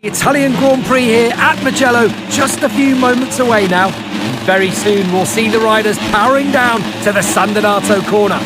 Italian Grand Prix here at Mugello, just a few moments away now. Very soon we'll see the riders powering down to the San Donato corner.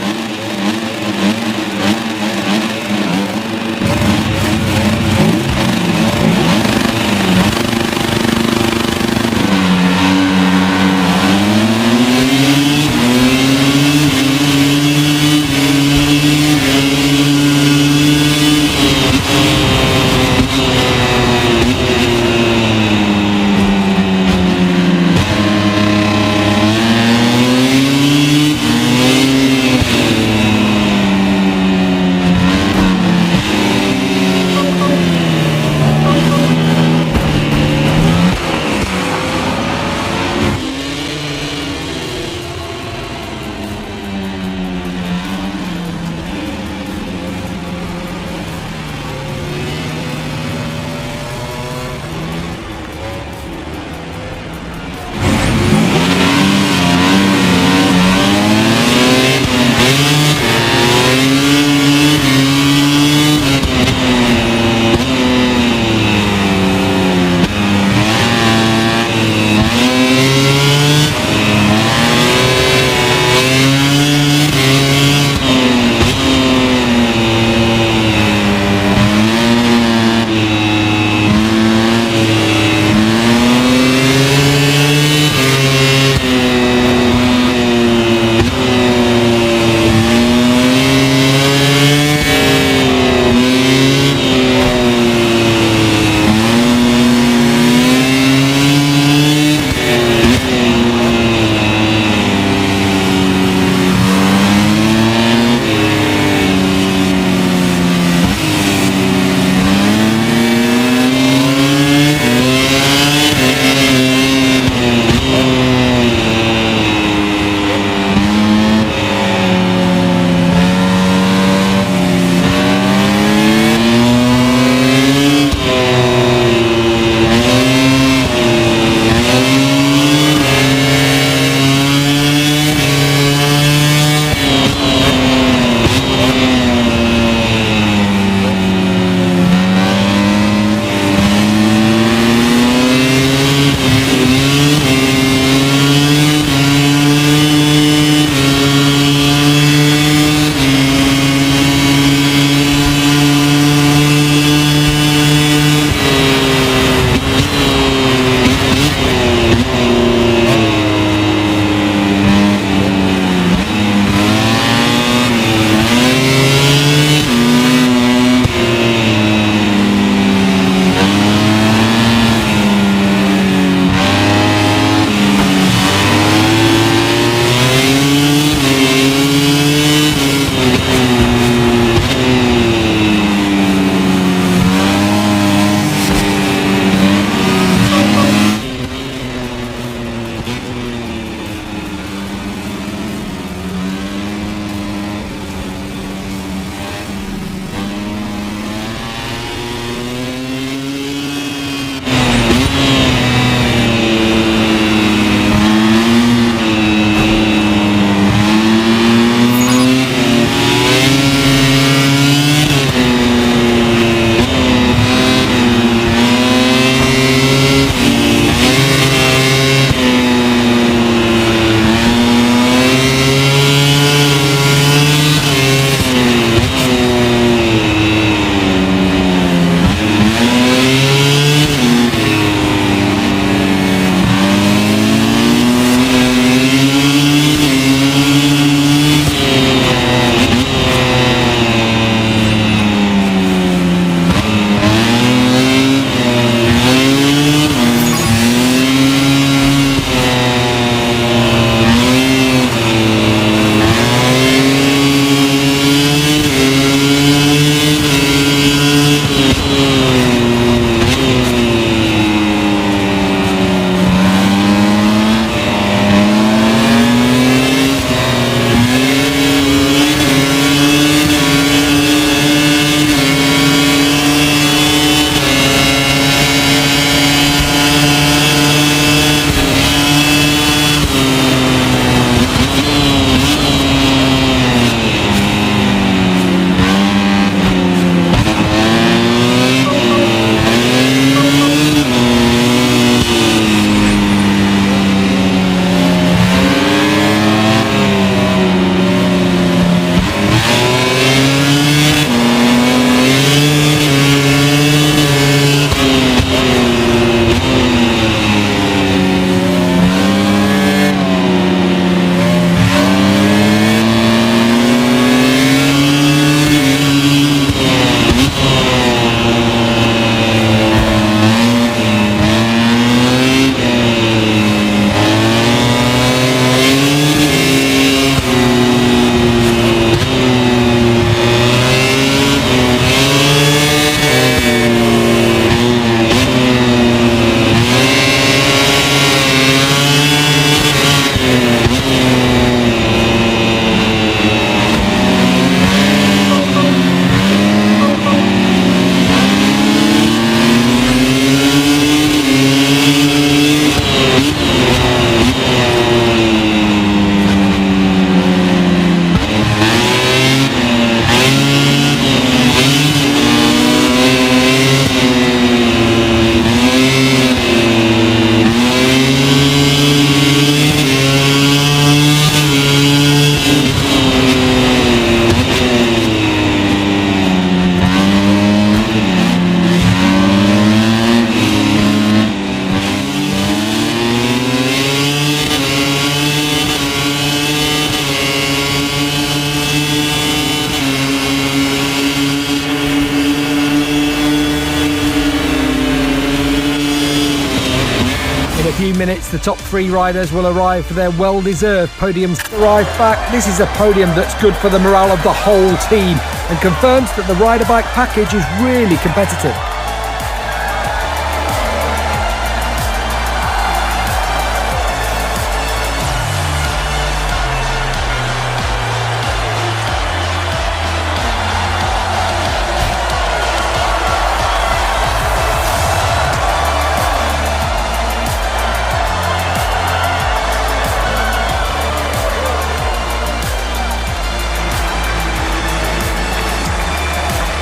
a few minutes, the top 3 riders will arrive for their well-deserved podiums. Arrive back. This is a podium that's good for the morale of the whole team and confirms that the rider bike package is really competitive.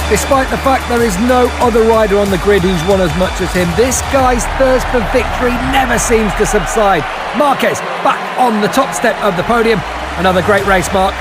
Despite the fact there is no other rider on the grid who's won as much as him, this guy's thirst for victory never seems to subside. Marquez back on the top step of the podium. Another great race, Mark.